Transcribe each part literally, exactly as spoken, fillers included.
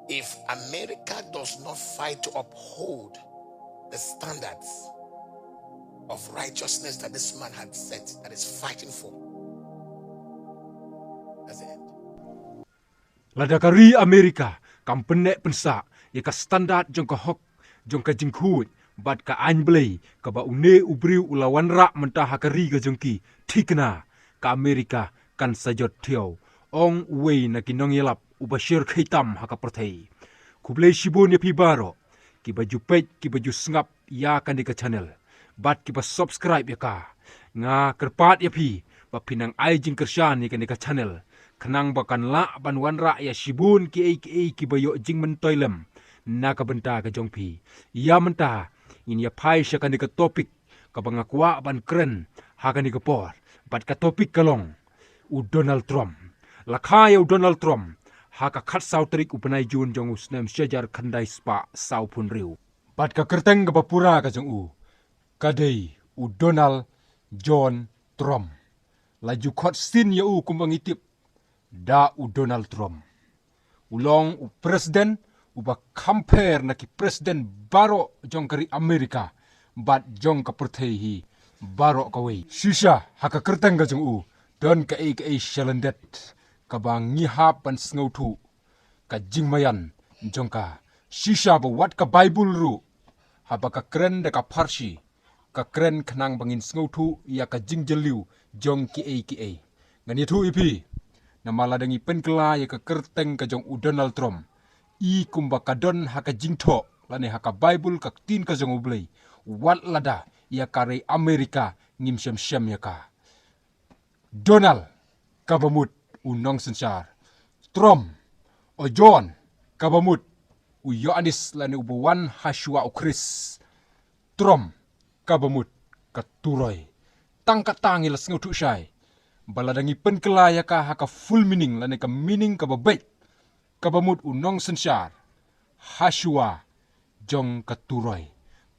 If America does not fight to uphold the standards of righteousness that this man had set, that is fighting for, that's the end. Lada ka ri Amerika kam pynneh pynsah ïa ka standard jong ka hok jong ka jingkhuid bad ka aiñ Blei kaba une u briew u la wanrah mynta ha ka ri ka jong ki, thikna ka Amerika kan sa jot thiaw, ong uwei na ki nongïalap uba shyrkhei tam ha ka pyrthei. Khublei shibun ïa phi baroh kiba ju peit, kiba ju sngap ïa kane ka channel bad kiba subscribe ïa ka. Nga kyrpad ïa phi ba phin nang ai jingkyrshan ïa kane ka channel khnang ba kan lah ban wanrah ïa shibun kiei kiei kiba ïoh jingmyntoi lem na ka bynta ka jong phi. Ïa mynta ngin ïa phai sha kane ka topic kaba nga kwah ban kren ha kane ka por, bad ka topic ka long u Donald Trump. La kha ïa u Donald Trump ha ka khatsaw tarik u bnai Jun jong u snem shihajar khyndai spah sawphew hynriew. Bad ka kyrteng kaba pura ka jong u ka dei u Donald John Trump. La ju khot sien ïa u kumba ngi tip da u Donald Trump. U long u president uba kham pher na ki president baroh jong ka ri Amerika bad jong ka pyrthei hi baroh kawei. Shisha ha ka kyrteng ka jong u don kaei kaei shalyndet kaba ngi hap ban sngewthuh ka jingmaïan jong ka. Shisha ba wat ka Baibl ruh haba ka kren da ka pharshi, ka kren khnang ba ngin sngewthuh ïa ka jingjylliew jong kiei kiei. Ngan ïathuh ïa phi, namar lada ngi pynkylla ïa ka kyrteng ka jong u Donald Trump, i kumba ka don ha ka jingthoh lane ha ka Baibl, ka ktien ka jong u Blei, wat lada ïa ka ri Amerika ngim shem shem ïa ka. Donald, kaba mut u nongsynshar. Trump, o John, kaba mut u Ïoannis lane uba wan ha shuwa u Khrist. Trump, kaba mut ka turoi. Tang katta ngi la sngewthuh shai ba lada ngi pynkylla ïa ka ha ka full meaning lane ka meaning kaba beit, kaba mut u nongsynshar ha shuwa jong ka turoi.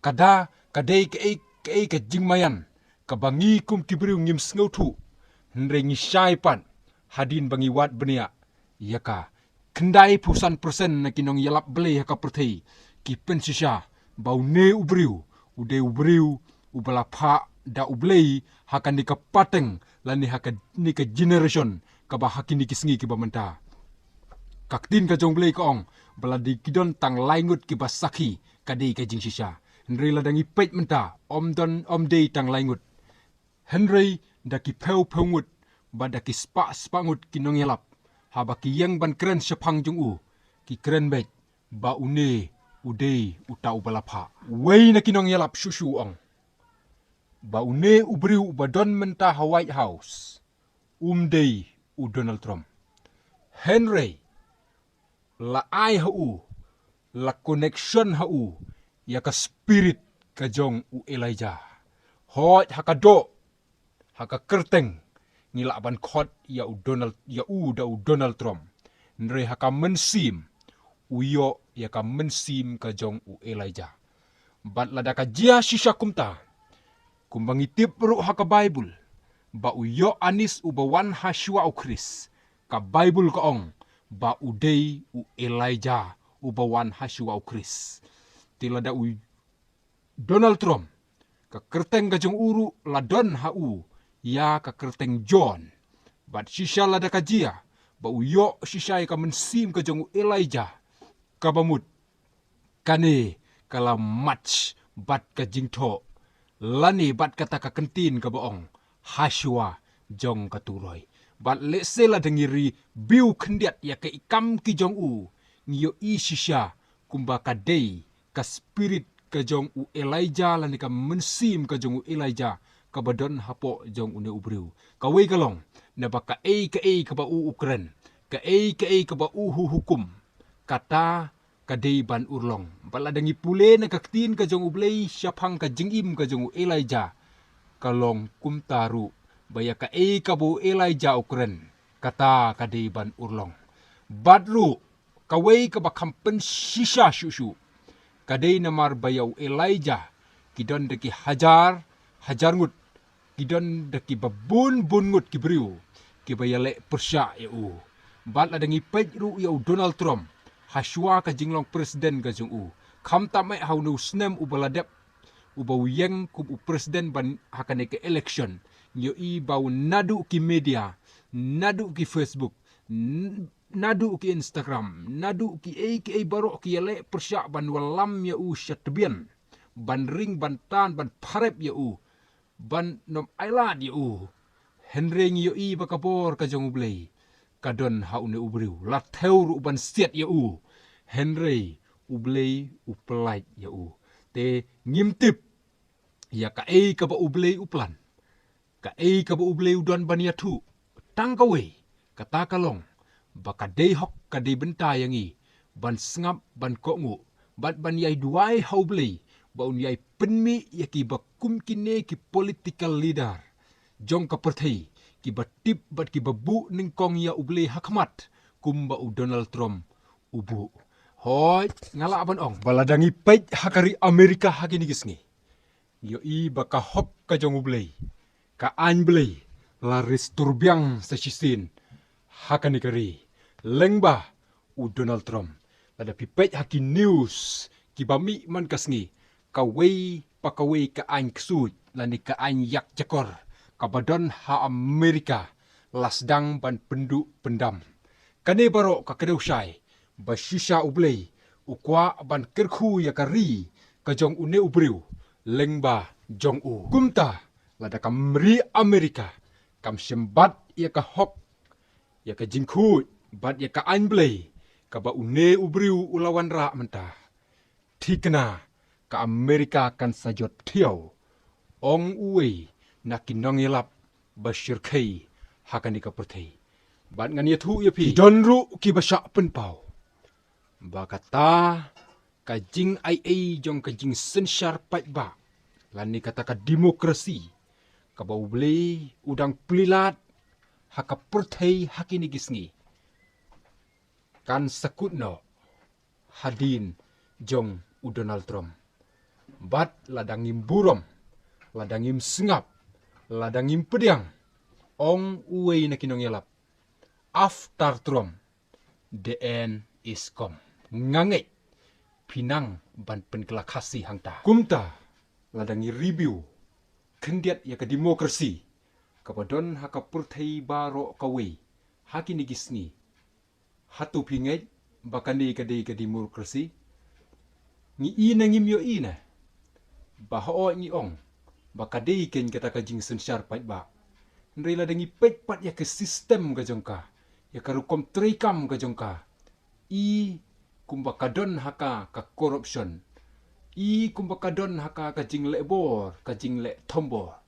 Ka da ka dei kaei kaei ka jingmaïan kaba ngi kum ki briew ngim sngewthuh, hynrei ngi shai pat hadien ba ngi wad bniah ïa ka. Khyndaiphew san persen na ki nongïalap Blei ha ka pyrthei ki pynshisha ba une u briew u dei u briew uba la phah da u Blei ha kane ka pateng lane ha kane ka generation kaba ha kine ki sngi kiba mynta. Ka ktien ka jong u Blei ka ong ba lada ki don tang lai ngut kiba sakhi ka dei ka jingshisha. Hynrei lada ngi peit mynta, ym don, ym dei tang lai ngut, hynrei da ki phew phew ngut bad da ki spah spah ngut ki nongïalap. Haba ki ïeng ban kren shaphang jong u, ki kren beit ba une u dei uta uba la phah. Uwei na ki nongïalap shuh shuh u ong ba une u briew uba don mynta ha White House um dei u Donald Trump, hynrei la ai ha u, la connection ha u ïa ka spirit ka jong u Elijah. Hooid, ha ka doh, ha ka kyrteng, ngi lah ban khot ïa u Donald, ïa u da u Donald Trump, hynrei ha ka mynsiem u ïoh ïa ka mynsiem ka jong u Elijah. Bad lada ka jia shisha kumta, kumba ngi tip ruh ha ka Baibl ba u Ïoannis uba wan ha shuwa u Khrist, ka Baibl ka ong ba u dei u Elijah uba wan ha shuwa u Khrist. Te lada u Donald Trump, ka kyrteng ka jong u ruh la don ha u ïa ka kyrteng John. Bad shisha lada ka jia ba u ïoh shisha ïa ka mynsiem ka jong u Elijah, kaba mut kane ka la match bad ka jingthoh lane bad kata ka kyntien kaba ong ha shuwa jong ka turoi. Bad lehse lada ngi review khyndiat ïa ka i kam ki jong u, ngi ïohi shisha kumba ka dei ka spirit ka jong u Elijah lane ka mynsiem ka jong u Elijah kaba don hapoh jong une u briew. Kawei ka long, naba kaei kaei kaba u u kren, kaei kaei kaba u u hukum, kata ka dei ban urlong. Bad lada ngi pule na ka ktien ka jong u Blei shaphang ka jingim ka jong u Elijah, ka long kumta ruh ba ïa kaei kaba u Elijah u kren, kata ka dei ban urlong. Bad ruh kawei kaba kham pynshisha shuh shuh, ka dei namar ba ïa u Elijah ki don da ki hajar hajar ngut, ki don da kiba bun bun ngut ki briew kiba ïaleh pyrshah ïa u. Bad lada ngi peit ruh ïa u Donald Trump hashwa ka jinglong president ka jong u. Khamtam eh ha une u snem uba la dep, uba u ïeng kum u president ban ha kane ka election. Ngi ïohi ba u naduh ki media, naduh ki Facebook, n-, naduh ki Instagram, naduh kiei kiei baroh ki ïaleh pyrshah ban wallam ïa u sha tbian, ban ring ban tan ban pharep ïa u, ban nym ailad ïa u. Hynrei ngi ïohi ba ka bor ka jong U Blei ka don ha une u briew. La thew ruh ban siat ïa u, hynrei U Blei u pyllait ïa u. Te ngim tip ïa kaei kaba U Blei u plan, kaei kaba U Blei u don ban ïathuh. Tang kawei, kata ka long ba ka dei hok, ka dei bynta ïa ngi ban sngap, ban kohnguh, bad ban ïai duwai ha U Blei ba un ïai pynmih ïa kiba kum kine ki political leader jong ka pyrthei, kiba tip bad kiba buh nyngkong ïa U Blei ha khmat kumba u Donald Trump u buh. Hooid, nga lah ban ong ba lada ngi peit ha ka ri Amerika ha kine ki sngi, ngi ïohi ba ka hok ka jong U Blei, ka aiñ Blei, la restore biang sa shisien ha kane ka ri lyngba u Donald Trump. Lada phi peit ha ki news kiba mih man ka sngi, kawei pa kawei ka aiñ ksuid lane ka aiñ ïakjakor kaba don ha Amerika la sdang ban pynduh pyndam. Kane baroh ka kdew shai ba shisha U Blei u kwah ban kyrkhu ïa ka ri ka jong une u briew lyngba jong u. Kumta, lada ka ri Amerika kam shim bat ïa ka hok, ïa ka jingkhuid bad ïa ka aiñ Blei kaba une u briew u la wanrah mynta, thikna ka Amerika kan sa jot thiaw, ong uwei na ki nongïalap ba shyrkhei ha kane ka pyrthei. Bad ngan ïathuh ïa phi, ki don ruh kiba shah pynpaw ba kata ka jingaiei jong ka jingsynshar paidbah lane kata ka demokrasi kaba U Blei u dang plie lad ha ka pyrthei ha kine ki sngi, kan sa kut noh hadien jong u Donald Trump. Bad lada ngim burom, lada ngim sngap, lada ngim pdiang, ong uwei na ki nongïalap, after Trump, the end is come. Nga ngeit phi nang ban pynkylla Khasi hangta. Kumta, lada ngi review khyndiat ïa ka demokrasi kaba don ha ka pyrthei baroh kawei ha kine ki sngi, hato phi ngeit ba kane ka dei ka demokrasi? Ngi i ne ngim ïohi ne ba hooid ngi ong ba ka dei keiñ kata ka jingsynshar paidbah? Hynrei lada ngi peit pat ïa ka system ka jong ka, ïa ka rukom treikam ka jong ka, i kumba ka don ha ka ka corruption, i kumba ka don ha ka ka jingleh bor, ka jingleh thombor.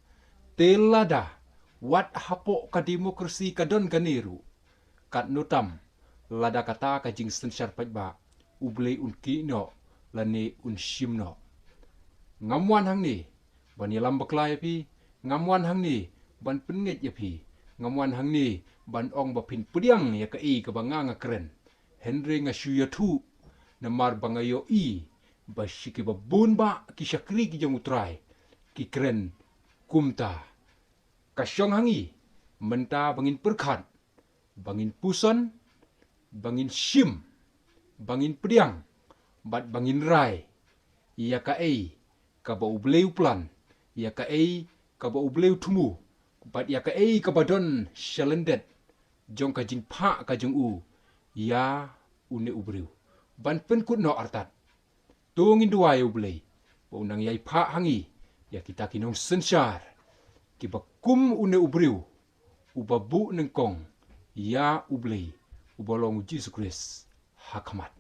Te lada wat hapoh ka demokrasi ka don kane ruh, katno tam lada kata ka jingsynshar paidbah U Blei un kiew noh lane un shim noh. Ngam wan hangne ban ïalam bakla ïa phi, ngam wan hangne ban pynngeit ïa phi, ngam wan hangne ban ong ba phin pdiang ïa kaei kaba nga nga kren. Hynrei nga shu ïathuh namar ba nga ïohi ba shi kiba bun bah ki shakri ki jong U Trai ki kren kumta. Ka shong ha ngi mynta ba ngin pyrkhat, ba ngin puson, ba ngin shim, ba ngin pdiang, bad ba ngin rai ïa kaei kaba U Blei u plan, ïa kaei kaba U Blei u thmu, bad ïa kaei kaba don sha lyndet jong ka jingphah ka jong u ïa une u briew ban pynkut noh artat. To ngin duwai ïa U Blei ba un nang ïai phah ha ngi ïa kita ki nongsynshar kiba kum une u briew uba buh nyngkong ïa U Blei uba long U Jisu Khrist ha khmat.